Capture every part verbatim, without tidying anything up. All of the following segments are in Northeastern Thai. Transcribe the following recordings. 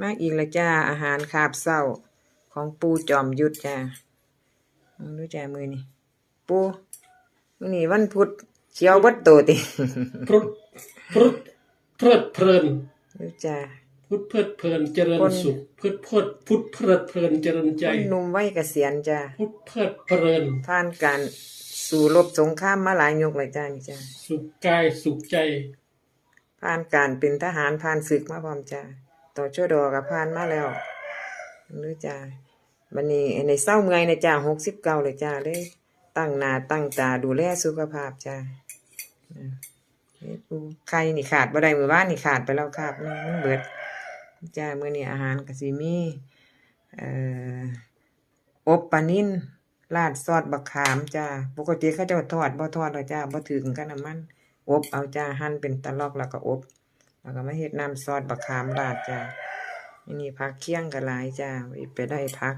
มาอีกแล้วจ้า อาหารคาบเช้าของปู่จอมยุทธจ้า เบิ่งดูจ้า มื้อนี้ ปู่ มื้อนี้วันพุธ เขียวเบิดโตติ พุธ พุธ เพลิดเพลิน ดูจ้า พุธเพลิดเพลินเจริญสุข พุธเพลิด พุธเพลิดเพลินเจริญใจ คนหนุ่มวัยเกษียณจ้า พุธเพลิดเพลิน ผ่านการสู้รบสงครามมาหลายยุคแล้วจ้า นี่จ้า สุขกายสุขใจ ผ่านการเป็นทหาร ผ่านศึกมาพร้อมจ้า ตชด ก็ผ่านมาแล้ว เบิ่งดูจ้า บัดนี้ให้เซาเมื่อยแหน่จ้า หกสิบเก้าแล้วจ้า เลยตั้งหน้าตั้งตาดูแลสุขภาพจ้า อ่า ไข่นี่ขาดบ่ได้ มื้อวานนี่ขาดไปแล้วคาบหนึ่ง มันเบิดจ้า มื้อนี้อาหารก็สิมี เอ่อ อบปลานิล ราดซอสบักขามจ้า ปกติเขาเจ้าทอด บ่ทอดแล้วจ้า บ่ถืกกับน้ำมัน อบเอาจ้า หั่นเป็นตะลอกแล้วก็อบ แล้วก็มาเฮ็ดน้ำซอสบักขามราดจ้า อันนี้ผักเคียงก็หลายจ้า ไปได้ผัก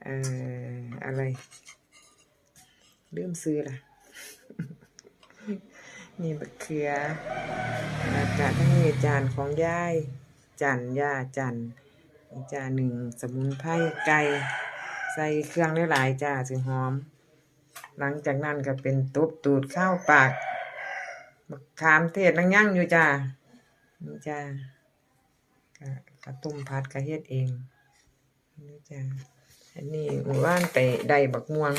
เอ่อ อะไร ลืมชื่อละ นี่บักเขือ แล้วก็ทั้งนี้จานของยาย จัน ย่าจัน นี่จ้า หนึ่ง สมุนไพร ไก่ ใส่เครื่องหลายๆจ้า สิหอม หลังจากนั้นก็เป็นตบตูดคาวปาก บักขามเทศยังยังอยู่จ้า นี่จ้า ก็ ก็ต้มผัดก็เฮ็ดเอง นี่จ้า อันนี้มื้อวานไปได้บักม่วง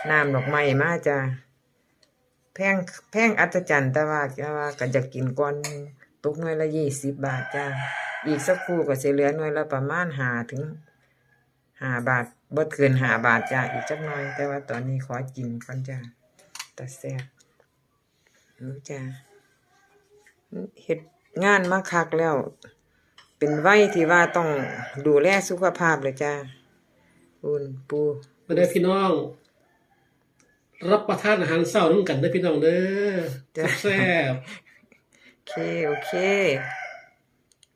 น้ำดอกไม้มาจ้า แพง แพงอัศจรรย์ แต่ว่า แต่ว่าก็อยากกินก่อนหมู่ ตกหน่วยละยี่สิบบาทจ้า อีกสักครู่ก็สิเหลือหน่วยละประมาณห้าถึงห้าบาท บ่เกินห้าบาทจ้า อีกจักหน่อย แต่ว่าตอนนี้ขอกินก่อนจ้า ตาแซ่บ รู้จ้า เฮ็ดงานมาคักแล้ว เป็นวัยที่ว่าต้องดูแลสุขภาพเลยจ้า คุณปู่ มาเด้อพี่น้อง รับประทานอาหารเช้านำกันเด้อพี่น้องเด้อ จ้า แซ่บๆ โอเค โอเค